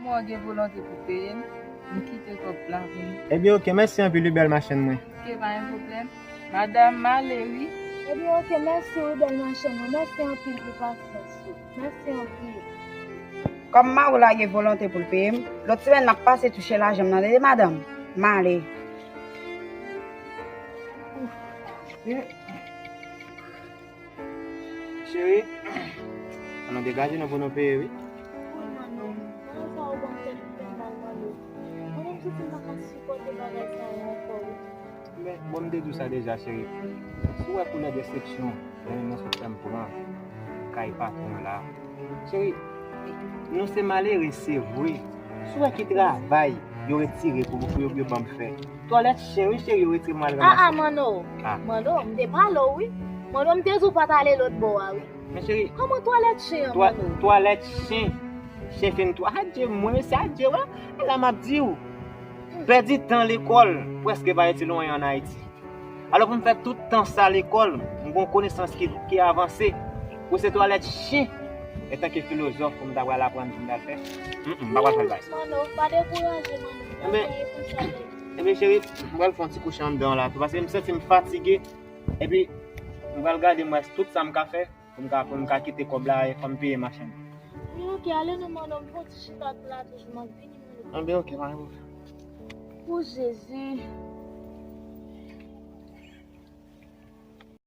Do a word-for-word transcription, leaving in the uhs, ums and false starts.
Ou gen volonte pou peye m, m kite kòb la pou nou. Ebyen, oke, mèsi anpil, wi, bèl machann mwen. Oke, pa gen pwoblèm. Madanm, m ale, wi. Ebyen, oke, mèsi, wi, bèl machann mwen. Mèsi anpil pou pasyans ou. Mèsi anpil. Kòm mari w la gen volonte pou l peye m, lòt semèn m ap pase touche lajan m nan, tande, madanm? M ale. Cheri, ann nou degaje nou pou nou peye, wi. Wi, Manno. Bagay sa yo ban m tèt fè mal, Manno. Manno, m santi m pa ka sipòte bagay sa yo ankò, wi. Men, bon, m te di w sa deja, cheri. Si w wè koulè desepsyon, men nan sot fè m pran kay patwon la. Cheri, nou se malere, se vre. Si w wè ki travay yo retire pou, pou yo, yo ban m fè. Twalèt chen, wi, cheri, yo retire pou m al ranmase. Ah, ah, Manno. Manno, m te pale w, wi. Manno, m te di w pa t ale lòt bò a, wi. Men cheri, Kòman twalèt chen an, Manno? Twalèt chen. Chen fin twa. Adye mwen, se adye, wè. E la m ap di w. Pèdi tan lekòl, prèske pa itil anyen ann Ayiti. Alò pou m fè tout tan sa lekòl, m gen yon konesans ki, ki avanse. Pou se twalèt chen, antanke filozòf pou m ta pral aprann pou m ta fè. M pa pral fè l bay. Manno, pa dekouraje, Manno. Ebyen, ebyen cheri, m pral fè yon ti kouche anndan la tou, paske m santi m fatige. Epi, m pral gade m wè tout sa m ka fè pou m ka, pou m ka kite kòb la, fò m peye machann. Wi, oke, ale non, Manno, m fè yon ti chita la toujou, m ap vini, Manno. Ebyen, oke, pa gen pwoblèm. O Jezi,